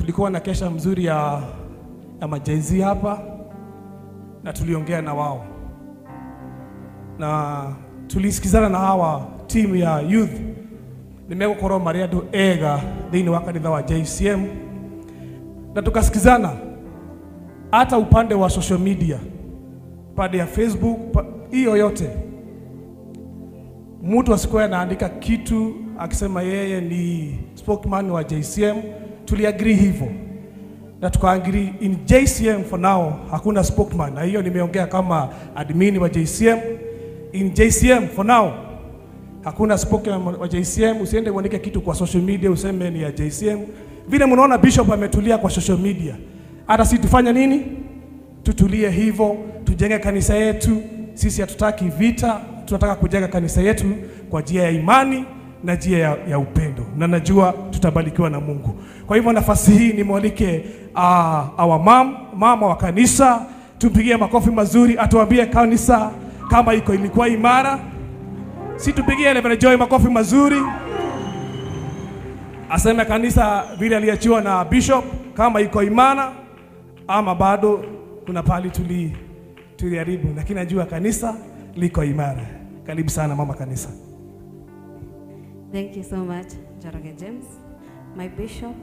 Tulikuwa na kesha mzuri ya ma-Gen Z hapa na tuliongea na wao na tulisikizana na hawa team ya youth nimegũkorwo marĩ andũ ega thĩinĩ wa kanitha wa JCM, na tukasikizana hata upande wa social media, pande ya Facebook, hiyo yote, mtu asikuwe anaandika kitu akisema yeye ni spokesman wa JCM. Tuliagree hivyo na tukaagree in JCM for now hakuna spokesman, na hiyo nimeongea kama admin wa JCM. In JCM for now hakuna spokesman wa JCM. Usiende uandike kitu kwa social media useme ni ya JCM. Vile mnaona bishop ametulia kwa social media, hata si tufanya nini? Tutulie hivyo, tujenge kanisa yetu. Sisi hatutaki vita, tunataka kujenga kanisa yetu kwa njia ya imani na njia ya upendo, na najua tutabarikiwa na Mungu. Kwa hivyo nafasi hii nimwalike our mom, mama wa kanisa, tumpigie makofi mazuri, atuambie kanisa kama iko ilikuwa imara. Si tupigie Reverend Joy makofi mazuri, aseme kanisa vile aliachiwa na bishop kama iko imara ama bado kuna pali tuliharibu, lakini najua kanisa liko imara. Karibu sana mama kanisa. Thank you so much, Njoroge James, my bishop,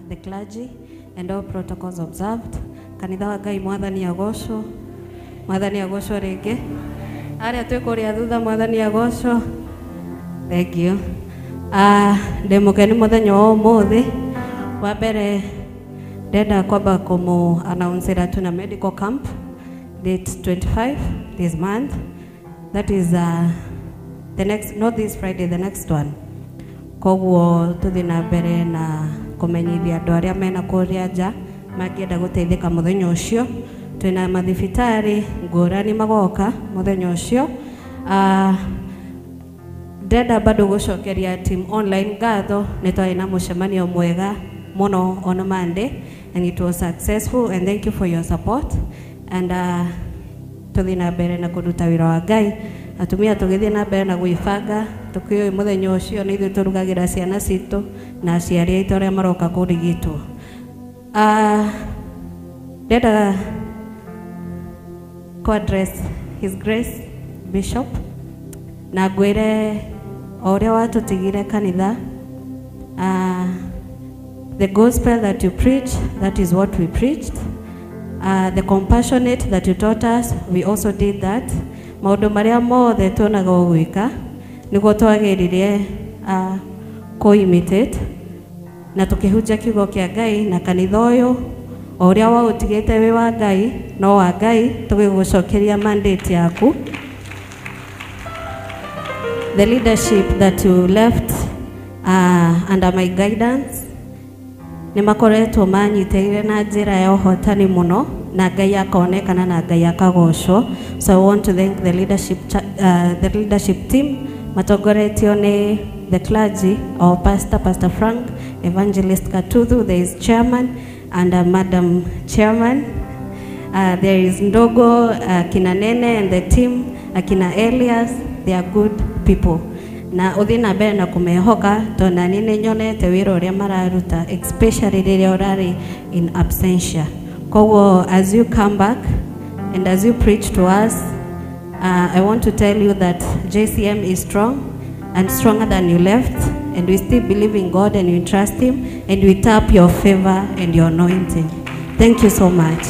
the clergy, and all protocols observed. Kanitha wa Ngai, Mwathani agocwo, Mwathani agocwo rĩngĩ. Arĩa twĩ kũrĩa thutha, Mwathani agocwo. Thank you. Ndĩ mũkenu mũthenya wa ũmũthĩ. Wa mbere ndenda kwamba kũmũ announcera tuna medical camp date 25 this month. That is the next, not this Friday, the next one. Koguo tuthi na mbere na kũmenyithia andũ arĩa mena kũrĩa nja mangĩenda gũteithĩka mũthenya ũcio. Twĩna mathibitarĩ ngũrani magoka mũthenya ũcio. Ndenda bado gũcokeria team online ngatho, nĩ twarĩ na mũcemanio mwega mũno on Monday and it was successful, and thank you for your support, and tũthiĩ na mbere na kũruta wĩra wa Ngai. Atumia tũgĩthiĩ na mbere na gwĩbanga tũkĩũĩ mũthenya ũcio nĩ ithuĩ tũrugagĩra ciana citũ na aciari aitũ arĩa maroka kũrigitwo. Ndenda kũ address His Grace Bishop na ngwĩre o ũrĩa watũtigire kanitha, the gospel that you preach, that is what we preached. The compassionate that you taught us, we also did that. Maũndũ marĩa mothe tuonaga ũgwĩka nĩguo twagĩrire kũ-imitate na tũkĩhunjia kiugo kĩa Ngai, na kanitha ũyũ o ũrĩa waũtigĩte wĩ wa Ngai no wa Ngai, tũgĩgũcokeria mandate yaku. The leadership that you left under my guidance nĩ makoretwo manyitĩrĩire na njĩra ya ũhotani mũno, na Ngai akonekana na Ngai akagocwo. So I want to thank the leadership team matongoretio nĩ the clergy, our pastor, Pastor Frank, Evangelist Katuthu, there is chairman and Madam Chairman. There is Ndogo, Kina Nene and the team, Akina Elias, they are good people. Na uthi na mbere na kũmehoka tondũ nani nĩ nyonete wĩra ũrĩa mararuta, especially rĩrĩa ũrarĩ in absentia. Koguo as you come back and as you preach to us, I want to tell you that JCM is strong and stronger than you left, and we still believe in God and we trust Him, and we tap your favor and your anointing. Thank you so much.